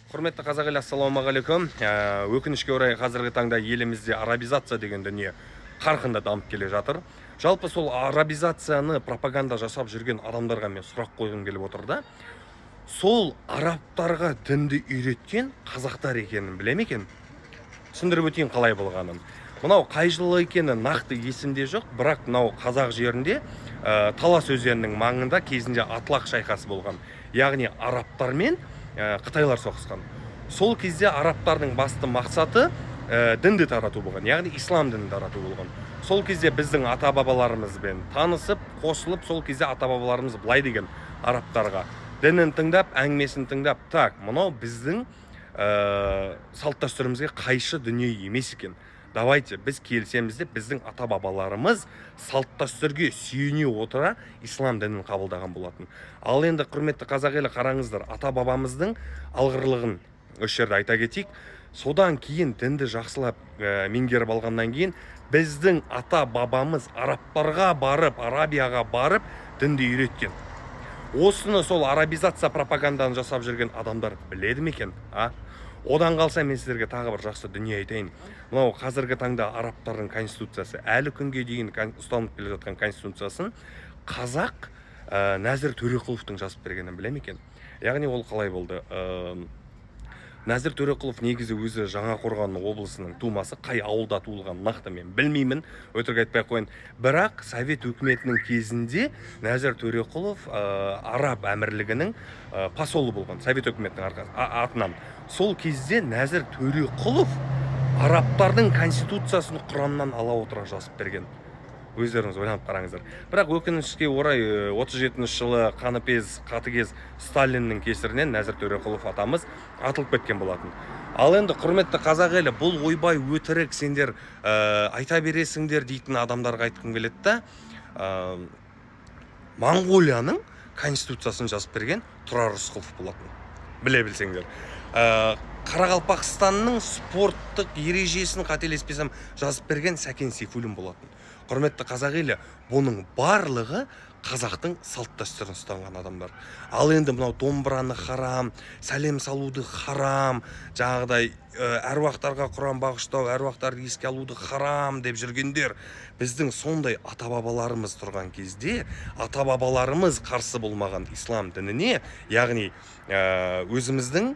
Құрметті қазақ елі, ассалаумағалейкум! Өкінішке орай, қазіргі таңда елімізде арабизация деген дүние қарқынды дамып келе жатыр. Жалпы, сол арабизацияны пропаганда жасап жүрген адамдарға мен сұрақ қойғым келіп отыр да. Сол арабтарға дінді үйреткен қазақтар екенін біле ме екен? Түсіндіріп өтейін қалай болғанын. Мынау қай жылы екені нақты есімде жоқ, бірақ мынау қазақ жерінде, Талас өзенінің маңында кезінде Атлақ шайқасы болған, яғни арабтар мен қытайлар соғысқан. Сол кезде арабтардың басты мақсаты дінді тарату болған, яғни ислам дінін тарату болған. Сол кезде біздің ата бабаларымызбен танысып, қосылып, сол кезде ата бабаларымыз былай деген арабтарға: дінін тыңдап, әңгімесін тыңдап, так, мынау біздің салт дәстүрімізге қайшы дүние емес екен, давайте біз келісеміз деп, біздің ата бабаларымыз салт дәстүрге сүйене отыра ислам дінін қабылдаған болатын. Ал енді, құрметті қазақ елі, қараңыздар, ата бабамыздың алғырлығын осы жерде айта кетейік. Содан кейін дінді жақсылап меңгеріп алғаннан кейін біздің ата бабамыз арабтарға барып, Арабияға барып, дінді үйреткен. Осыны сол арабизация пропаганданы жасап жүрген адамдар біледі ме екен, а? Одан қалса, мен сіздерге тағы бір жақсы дүние айтайын. Мынау қазіргі таңда арабтардың конституциясы, әлі күнге дейін ұстанып келе жатқан конституциясын қазақ Нәзір Төреқұловтың жазып бергенін біле ме екен? Яғни ол қалай болды? Нәзір Төреқұлов негізі өзі Жаңақорған облысының тумасы. Қай ауылда туылғанын нақты мен білмеймін, өтірік айтпай ақ қояйын. Бірақ совет өкіметінің кезінде Нәзір Төреқұлов Араб әмірлігінің посолы болған совет өкіметінің атынан. Сол кезде Нәзір Төреқұлов арабтардың конституциясын Құраннан ала отыра жазып берген. Өздеріңіз ойланып қараңыздар. Бірақ өкінішке орай, 37 жылы қаныпез, қатыгез Сталиннің кесірінен Нәзір Төреқұлов атамыз атылып кеткен болатын. Ал енді, құрметті қазақ елі, бұл ойбай, өтірік, сендер айта бересіңдер дейтін адамдарға айтқым келеді да, Моңғолияның конституциясын жазып берген Тұрар Рысқұлов болатын, біле білсеңдер. Қарақалпақстанның спорттық ережесін, қателеспесем, жазып берген Сәкен Сейфуллин болатын. Құрметті қазақ елі, бұның барлығы қазақтың салт дәстүрін ұстанған адамдар. Ал енді мынау домбыраны харам, сәлем салуды харам, жаңағыдай әруақтарға құран бағыштау, әруақтарды еске алуды харам деп жүргендер, біздің сондай ата бабаларымыз тұрған кезде, ата бабаларымыз қарсы болмаған ислам дініне, яғни өзіміздің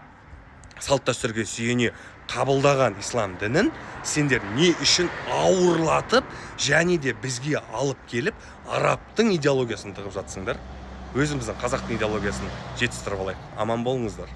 салт дәстүрге сүйене қабылдаған ислам дінін сендер не үшін ауырлатып және де бізге алып келіп, арабтың идеологиясын тығып жатсыңдар? Өзіміздің қазақтың идеологиясын жетістіріп алайық. Аман болыңыздар!